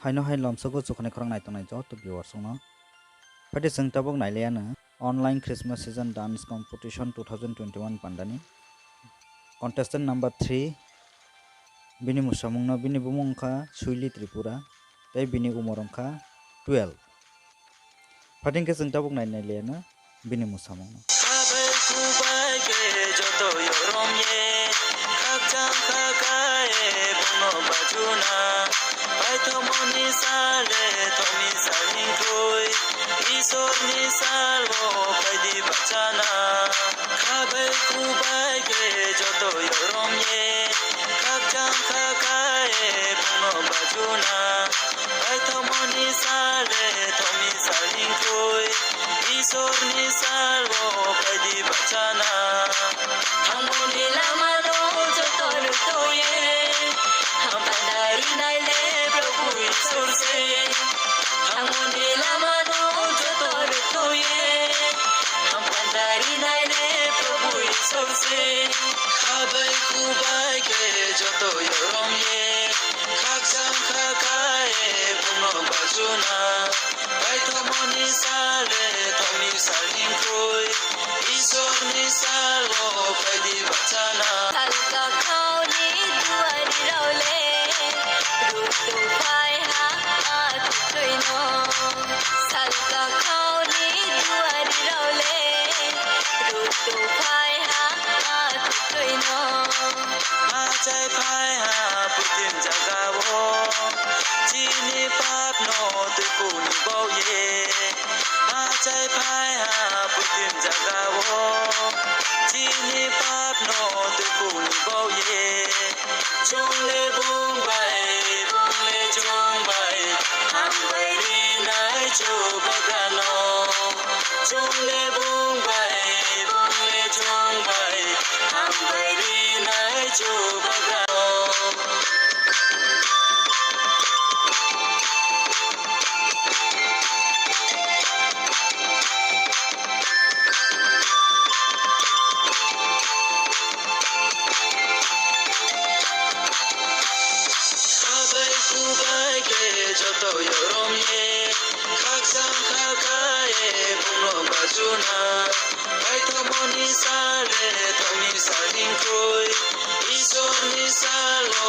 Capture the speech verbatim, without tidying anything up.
Haino hai lomsogo chukhanai khorang naitongnai joto viewers rokno. Phaidi chwng tabuk nailaiano online Christmas season dance competition two thousand twenty-one pandani contestant number three, bini mwsamungno, bini bumung wngkha Suili Tripura tei bini umor wngkha twelve. Phaidi hwnkhe chwng tabuk nai nailaiano bini mwsamungno. Khabai khubai khe joto yorom ye, khakchang khakha e bongno bajuna. Paithomoni sal de thongni sal hingkhoi, Isorni sal o phaidi bachana. Khabai khubai khe joto yorom ye, khakchang khakha e bongno bajuna. Paithomoni sal de thongni sal hingkhoi, Isorni sal o phaidi bachana. Thangmoni lamano joto rwtoye, hampandari naile Prabhu Isor se. Thangmoni lamano joto rwtoye, hampandari naile Prabhu Isor se. Khabai khubai khe joto yorom ye, khakchang khakha e bongno bajuna. Paithomoni sal de thongni sal hingkhoi, Isorni sal o phaidi bachana. Salka khauni duari rao le, rutu phai ha athuino. Salka khauni duari rao le, rutu phai ha athuino. Achai phai ha purthim jagao, chini papno tuiphuni baoh ye. Achai phai ha purthim jagao, chini papno tuiphuni baoh ye. Chwng le bung bai, bung le chwng bai, hambai rinai Chubagrano. Chwng le bung bai, bung le chwng bai, hambai rinai Chubagrano. Khabai khubai khe joto yorom ye, khakchang khakha e bongno bajuna. Paithomoni sal de thongni sal hingkhoi, Isorni sal o